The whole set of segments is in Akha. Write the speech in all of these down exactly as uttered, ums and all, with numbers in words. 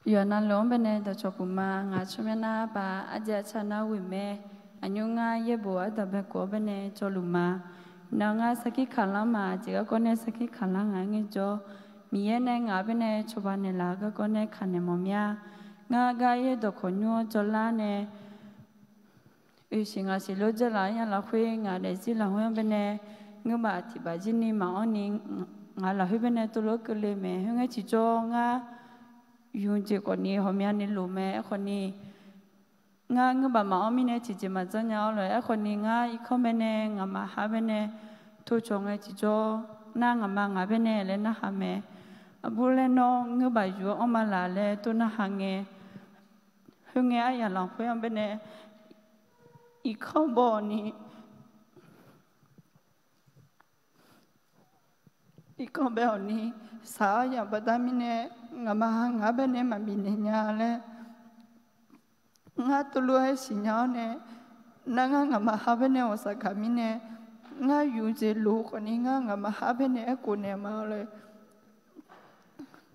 Yawqha navluf-anr baenae dawqcawq puq ma. Ngaq tsawrmyanr nar pav arjaev arca nar ghoeq mae. Aqnymr ngar yaerbof ardanqbae khof-anr baenae jawrluf ma. Iqnan ngar sarkir kaqlanr ma. Aqjeq garkawv nae sarkir kaqlanr ngaq-aer ngaejawr, Miqyaer nae ngaq-anr baenae cawba naeqlaf-eu garkawv nae kaqnaeq mawf mya. Ngar gar yaer dawqkawq nymr-anr jawrlar nae oeq siq ngaq siq lof dzaerlaf-anr ya lafkhoer ngaq daefzir lafkhoer-anr baenae ngeurbaf tiq baf jir ni maqanr ni ngaq lafkhoer baenae tov lof keuvle mae. Khoerngae tiqjawr ngar yuf jeq khawfni ghawqmyani lof mae. Aerkhawfni ngar ngeurbaf maqanr mirnae tiqjeq maqjanr nya-awr lof-aer, aerkhawfni ngar irkanr baenae ngaqma har baenae tocawq ngae tiqjawr nar ngaqma ngaq baenae laer narhaq mae. Aqbur laer nawr ngeurbaf yuf-anr anrma laf laer tov narhaq ngae, khoerngae aryaq lafkhoer-anr baenae irkanr baw-awq ni irkanr bae-awq ni saq-awr yaq baqda mirnae ngaqma ngaq-anr baenae maqbifnaeq nya laer ngar tov lof-aer siqnya-awr nae, nar ngar ngaqma har baenae ghawqshaq gaq mirnae, ngar yuf jeq lof khawfni ngar ngaqma har baenae aerkhof naeq ma-awr lof-aer,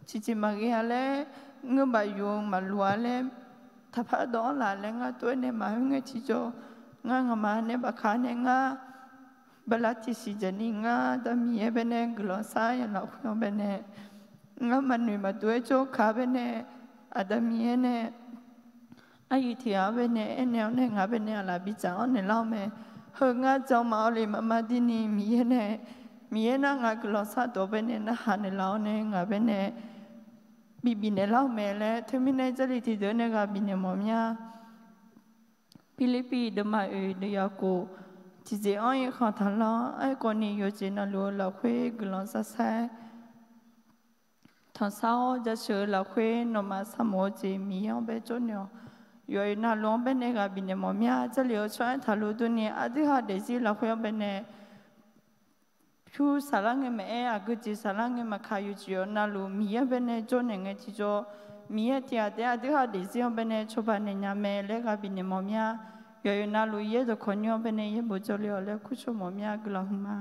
tiqjeq maqghae-a laer, ngeurbaf yuf-eu maqloq-a laer, taqpar dawv-anr laf laer ngar tov-aer nae maqhoer ngae tiqjawr, ngar ngaqma nae bafkaq nae ngar bala tiqsiq jaqni ngar Aqda Miqyaer baenae guiqlanq sar ya lafkhoer-anr baenae ngar maqnoeq maqdov-aer jawrkaq baenae, Aqda Miqyaer nae aryiq tiq ghaq-anr baenae aernaeq-awr nae ngaq baenae aqlaf bidzaq-anr naeqlar-awr mae. Heu ngar jan ma-awr le maqma dirni Miqyaer nae, Miqyaer nar ngaq guiqlanq sar dawq baenae narhaq naeqlaf-awr nae ngaq baenae bibif naeqlar-awr mae laer teumirnae Jarlif tiqdeuq nae ghaq bifnaeq mawf mya. Pirlirpiv deuvma oeq deuv yaf khof, tiqjeq-anr irkhanq taqlanr aerkhawfni yawqjeq navluf-eu lafkhoer guiqlanq sar sar-aer tanqsar-awr jaceuq-eu lafkhoer nawmaf sharmawf-eu jeq Miqyaer-anr bae jawrnaeq-awq. Yawq-euq navluf-anr baenae ghaq bifnaeq mawf mya. Jarlif-eu tsawrmyanr taqluf durni aqdui ha daefzir lafkhoer-anr baenae pyur saflar ngae maqaer, aqgeu jeq saflar ngae maqkaq, yawqjeq-eu navluf Miqyaer-anr baenae jawrnaeq ngae tiqjawr, Miqyaer tiq ghaq taef-aer aqdui ha daefzir-anr baenae cawba naeq nya mae laer ghaq bifnaeq mawf mya. Yawq-euq navluf yaer dawqkawq nymr-anr baenae yaerbof jawrle-awq laer kurcawq mawf mya. Guiqlanq huiqma.